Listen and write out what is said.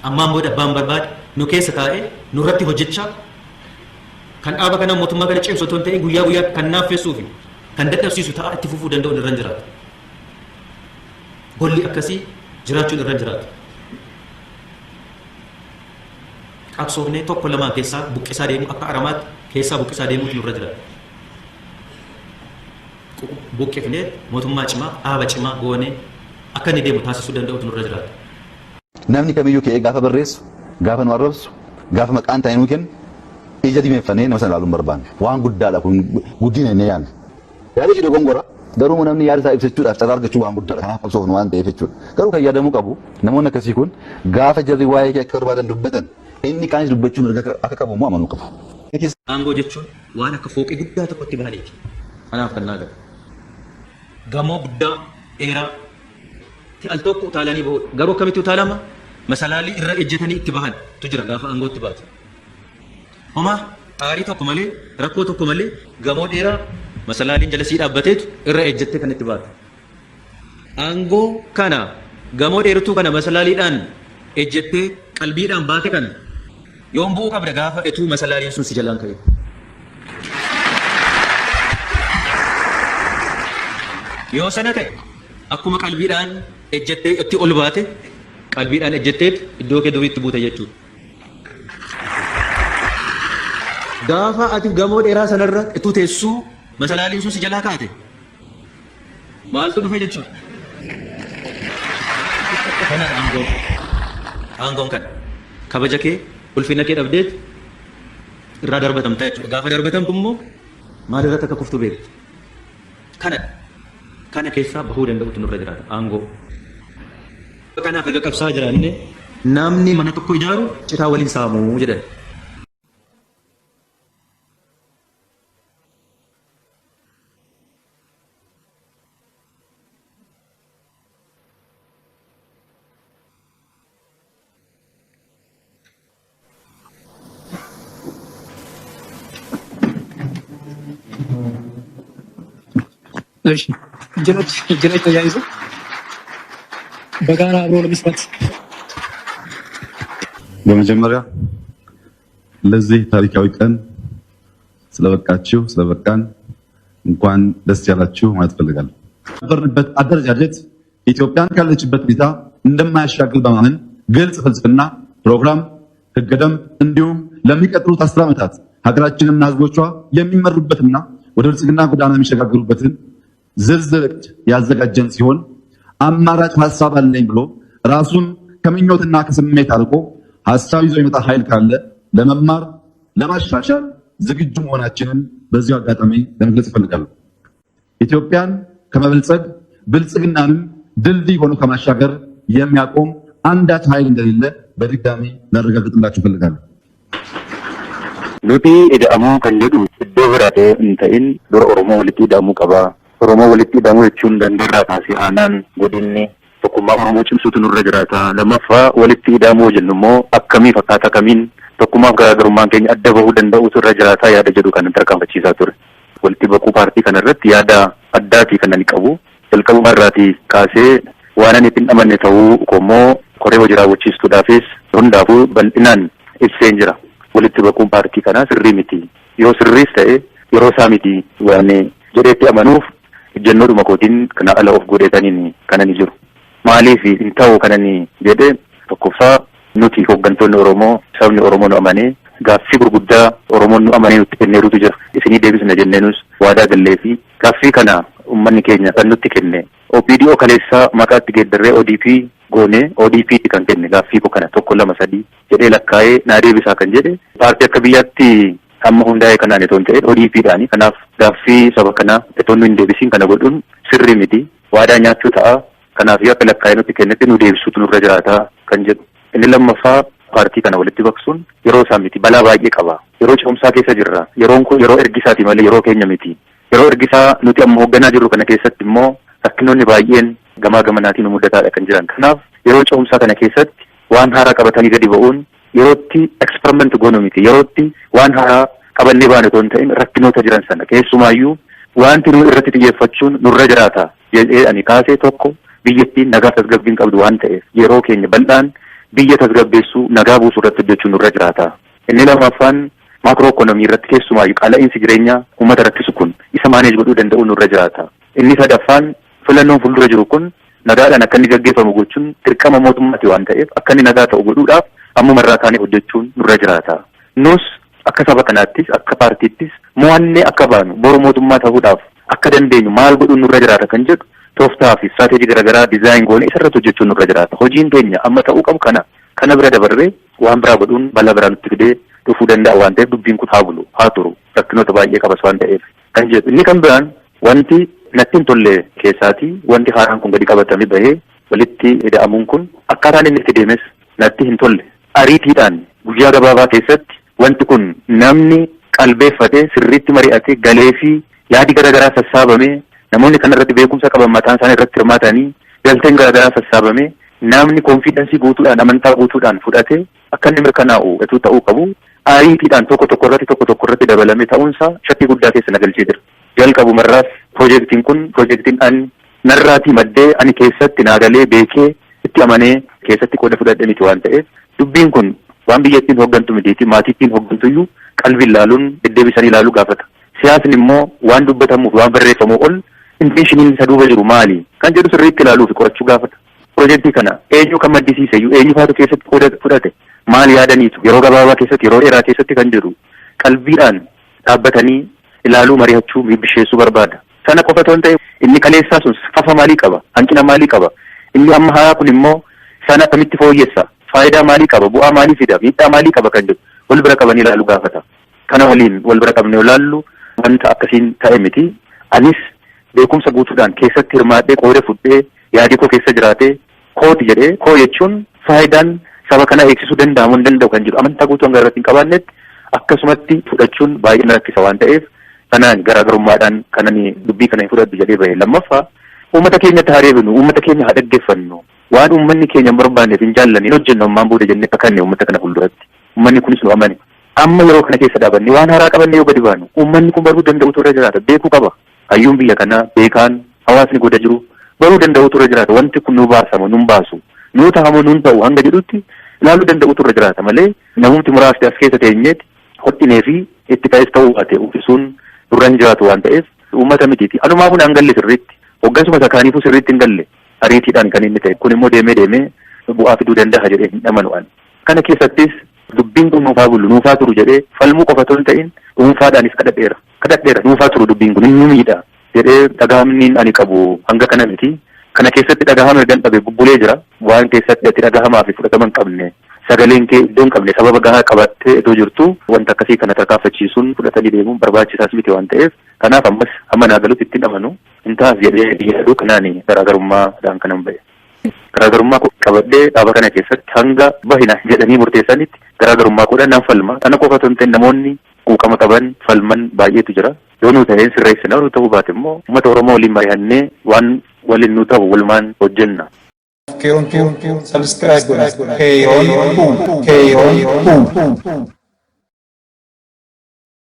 Ammaan booda abbaan barbaade nu keessa taa'ee nurratti hojjechaa kan dhaaba kana mootummaa kana cimsu otoo hin ta'in guyyaa guyyaa kan naaffessuu fi kan dadhabsiisu ta'aa itti fufuu danda'uun irra hin jiraatu. Golli akkasii jiraachuun irra hin jiraatu. Qabsoofnee tokko lamaan keessaa buqqisaa deemuu akka aramaatti keessaa buqqisaa deemuutu nurra jiraata. Buqqifnee mootummaa cimaa dhaaba cimaa goonee akka inni deemu taasisuu danda'utu nurra jiraata. Namni kamiyyuu ka'ee gaafa barreessu, gaafa nu arrabsu, gaafa maqaan taa'ee nuu kennu ija diimeffannee nama sana ilaaluu hin barbaannu. Waan guddaadha kun guddina jennee yaadna. Yaadichi dogongora garuu namni yaada isaa ibsachuudhaaf carraa argachuu waan guddaadha. Kanaaf qabsoofnu waan ta'eef jechuudha. Garuu kan yaadamuu qabu namoonni akkasii kun gaafa jarri waa'ee kee akka barbaadan dubbatan inni kaanis dubbachuu mirga akka qabu immoo amanuu qabu. Aangoo jechuun waan akka fooqii guddaa tokkotti bahaniiti. Kanaaf kan naa galu. Gamoo guddaa dheeraa tti al tokko utaalanii bahuudha. Garuu akkamitti utaalama? Masalaalii irra ejjetanii itti bahan tu jira gaafa aangootti baatu. Homaa aarii tokko malee, rakkoo tokko malee gamoo dheeraa masalaaliin jala sii dhaabbateetu irra ejjettee kan itti baatu. Aangoo kana gamoo dheertuu kana masalaaliidhaan ejjettee qalbiidhaan baate kana yoom bu'uu qabda gaafa etuu masalaaliin sun si jalaan ka'e. Yoo sana ta'e akkuma qalbiidhaan ejjettee itti ol baate qalbiidhaan ejjetteet iddoo kee duriitti buute jechuudha. Gaafa ati gamoo dheeraa sanarra ituu teessuu masalaaliin sun si jalaa kaate maaltu dhufe jechuudha. Kana aangoon. Aangoon kana. Kabaja kee ulfina kee dhabdeet irraa darbatamta jechuudha. Gaafa darbatamtu immoo maalirratti akka kuftu beektu. Kana kana keessaa bahuu danda'utu nurra jiraata aangoo. Kanaaf erga qabsaa jiraanne namni mana tokko ijaaru citaa waliin saamu jedhan. እሺ እጅ ለእጅ እጅ ለእጅ ተያይዞ በጋራ አብሮ ለመስራት በመጀመሪያ ለዚህ ታሪካዊ ቀን ስለበቃችሁ ስለበቃን እንኳን ደስ ያላችሁ ማለት እፈልጋለሁ። ነበርንበት አደረጃጀት ኢትዮጵያን ካለችበት ሁኔታ እንደማያሻግር በማመን ግልጽ ፍልስፍና፣ ፕሮግራም፣ ህገ ደንብ እንዲሁም ለሚቀጥሉት 10 ዓመታት ሀገራችንና ህዝቦቿ የሚመሩበትና ወደ ብልጽግና ጎዳና የሚሸጋገሩበትን ዝርዝር እቅድ ያዘጋጀን ሲሆን አማራጭ ሀሳብ አለኝ ብሎ ራሱን ከምኞትና ከስሜት አርቆ ሀሳብ ይዞ የመጣ ኃይል ካለ ለመማር ለማሻሻል ዝግጁ መሆናችንን በዚሁ አጋጣሚ ለመግለጽ እፈልጋለሁ። ኢትዮጵያን ከመበልጸግ ብልጽግናንም ድልድይ ሆኖ ከማሻገር የሚያቆም አንዳች ኃይል እንደሌለ በድጋሚ ላረጋግጥላችሁ እፈልጋለሁ። Nuti ida'amuu kan jedhu iddoo biraa otoo hin ta'in dura Oromoo walitti ida'amuu qaba. Oromoo walitti ida'amuu jechuun gandarraa kaasee aanaan godinni tokkummaa Oromoo cimsuutu nurra jiraata. Lammaffaa walitti ida'amuu jennu immoo akkamiif akkaataa kamiin tokkummaaf garaagarummaan keenya adda bahuu danda'uutu irra jiraata yaada jedhu kan tarkaanfachiisaa ture. Walitti baquu paartii kana irratti yaada addaatii kan ani qabu. Jalqabuma irraatii kaasee waan ani itti hin amanne ta'uu koommoo koree hojii raawwachiistuudhaafis hundaafuu bal'inaan ibseen jira. Walitti baquun paartii kanaa sirrii miti. Yoo sirriis ta'e yeroo isaa miti waan jedheetti amanuuf ejjennoodhuma kootiin kana ala of godheetaniin kan ani jiru. Maaliif hin ta'u kan ani jedhe tokkoffaa nuti hooggantoonni Oromoo sabni Oromoo nu amanee gaaffii gurguddaa Oromoon nu amanee nutti kenneerutu jira. Isinii deebisna jenneenus waadaa gallee fi gaaffii kana uummanni keenya kan nutti kenne OPDO kaleessaa maqaatti geeddarree ODP goonee ODP kan kenne gaaffii koo kana tokko lama sadii jedhee lakkaa'ee naa deebisaa kan jedhe paartii akka biyyaatti hamma hundaa'e kanaan itoo hin ta'in ODP dhaani. Kanaaf gaaffii saba kanaa itoo nu hin deebisiin kana godhuun sirrii miti. Waadaa nyaachuu ta'a. Kanaaf yoo akka lakkaa'ee nutti kennetti nu deebisuutu nurra jiraata kan jedhu. Inni lammaffaa paartii kana walitti baqsuun yeroo isaa miti. Balaa baay'ee qaba. Yeroo ce'umsaa keessa jirra. Yeroon kun yeroo ergisaati malee yeroo keenya miti. Yeroo ergisaa nuti amma hoogganaa jirru kana keessatti immoo rakkinoonni baay'een gamaa gamanaatiin nu mudataadha kan jiran. Kanaaf yeroo ce'umsaa kana keessatti waan haaraa qabatanii gadi ba'uun yerootti experiment goonu miti. Yerootti waan haaraa qabannee baanu otoo hin ta'in rakkinoota jiran sana keessumaayyuu wanti nu irratti xiyyeeffachuun nurra jiraata jedhee ani kaasee tokko biyyattiin nagaa tasgabbiin qabdu waan ta'eef yeroo keenya bal'aan Biyya tasgabbeessuu, nagaa buusuu irratti hojjechuun nurra jiraata. Inni lammaffaan macro economy irratti, keessumaayyuu qaala'insi jireenyaa uummata rakkisu kun isa manage godhuu danda'u nurra jiraata. Inni sadaffaan filannoon fuuldura jiru kun nagaadhaan akka inni gaggeeffamu gochuun dirqama mootummaati waan ta'eef, akka inni nagaa ta'u godhuudhaaf ammuma irraa kaanee hojjechuun nurra jiraata. Nus akka saba kanaattis, akka paartiittis mo'annee akka baanu, boru mootummaa ta'uudhaaf akka dandeenyu maal godhuun nurra jiraata kan jedhu tooftaa fi istirateejii garaagaraa design goone isarratti hojjechuun nurra jiraata. Hojiin keenya amma ta'uu qabu kana. Kana bira dabarree waan biraa godhuun balaa biraa nutti fidee dhufuu danda'a waan ta'eef, dubbiin kun haa bulu, haa turu, rakkinoota baay'ee qabas waan ta'eef kan jedhu. Inni kan biraan wanti natti hin tolle keessaatii, wanti haaraan kun gadi qabatame bahee walitti ida'amuun kun akkaataan inni itti deemes natti hin tolle. Ariitiidhaan guyyaa gabaabaa keessatti wanti kun namni qalbeeffatee, sirriitti mari'atee, galee fi yaadi garaagaraa sassaabamee, namoonni kana irratti beekumsa qaban mataan isaanii irratti hirmaatanii, galteen garaagaraa sassaabamee, namni confidence guutuudhaan, amantaa guutuudhaan fudhatee akka inni mirkanaa'u utuu ta'uu qabu, ariitiidhaan tokko tokko irratti tokko tokko irratti dabalame ta'uunsaa shakkii guddaa keessa na galchee jira. Jalqabumarraas piroojeektiin kun piroojeektiin ani narraatii maddee, ani keessatti naagalee, beekee, itti amanee keessatti qooda fudhadhe miti waan ta'eef, dubbiin kun waan biyyattiin hooggantu mitiiti, maatiittiin hooggantuyyuu qalbiin ilaaluun, deddeebisanii ilaaluu gaafata. Siyaasni immoo waan dubbatamuuf waan barreeffamuu ol intentioniin isa duuba jiru maali kan jedhu sirriitti ilaaluu fi qorachuu gaafata. Piroojeektii kana eenyu kan maddisiise iyyuu, eenyu faatu keessatti qooda fudhate, maal yaadaniitu, yeroo gabaabaa keessatti, yeroo dheeraa keessatti kan jedhu qalbiidhaan dhaabbatanii ilaaluu, mari'achuu, bisheessuu barbaada. Sana qofa otoo hin ta'e, inni kaleessaa sun fafa maalii qaba, hanqina maalii qaba, inni amma haaraa kun immoo sana akkamitti fooyyessa, faayidaa maalii qaba, bu'aa maalii fida, miidhaa maalii qaba kan jedhu wal bira qabanii ilaaluu gaafata. Kana waliin wal bira qabnee ilaallu wanta akkasiin ta'e miti. Anis beekumsa guutuudhaan keessatti hirmaadhee, qooda fudhee, yaadii koo keessa jiraatee, kooti jedhee, koo jechuun faayidaan saba kana eegsisuu danda'amu hin danda'u kan jedhu amantaa guutuu hanga irratti hin qabaannetti akkasumatti fudhachuun baay'ee na rakkisa waan ta'eef, kanaan garaagarummaadhaan kanan dubbii kana hin fudhadhu jedhee bahe. Lammaffaa, uummata keenyatti haa deebinu, uummata keenya haa dhaggeeffannu, waan uummanni keenya hin barbaanneef hin jaallanne hin hojjennu ammaan booda jennee kakanne uummata kana fuulduratti. Uummanni kunis nu amane. Amma yeroo kana keessa dhaabanne waan haaraa qabanne yoo gadi baanu, uummanni kun baruu danda'utu irra jiraata, beekuu qaba. Hayyuun biyya kanaa, beekaan, hawaasni goda jiru baruu danda'utu irra jiraata. Wanti kun nu baasama nun baasu, nuu tahamoo nun ta'u hanga jedhutti ilaaluu danda'utu irra jiraata malee, namumti muraasni as keessa teenyeeti hodhinee fi itti ka'es ta'uu baate uffisuun nurra hin jiraatu waan ta'eef, uummata mitiiti. Anumaa kun hin galle sirriitti. Hoggansuma isa kaaniifuu sirriitti hin galle. Ariitiidhaan kan inni ta'e. Kun immoo deemee deemee bu'aa fiduu danda'a jedhee hin amanu ani. Kana keessattis dubbiin kun nuufaa bulu, nuufaa turu jedhee falmuu qofa otoo hin ta'in dhuunfaadhaanis kadhadheera. Kadhadheera, nuufaa turu, dubbiin kun inni miidha jedhee. Dhagahamni ani qabu hanga kana miti. Kana keessatti dhagahama ergan dhabe bubbulee jira. Waan keessatti ati dhagahamaa fi fudhatama hin qabne, sagaleen kee iddoo hin qabne, sababa gahaa qabattee itoo jirtu wanta akkasii kana tarkaanfachiisuun, fudhatanii deemuun barbaachisaas miti waan ta'eef, kanaaf ammas hamma naa galutti ittiin amanu, hin taas jedhee yaadu. Kanaan garaagarummaadhaan kanan ba'e. Garaagarummaa qabadhee dhaaba kana keessatti hanga bahina jedhanii murteessanitti garaagarummaa koodhaan nan falma. Kana qofa otoo hin ta'in, namoonni quuqama qaban falman baay'eetu jira. Yoo nu ta'een sirreessina, yoo nu ta'uu baate immoo uummata Oromoo waliin mari'annee waan waliin nu ta'u walumaan hojjenna. Keeroon subscribe godha. Keeroon, Keeroon.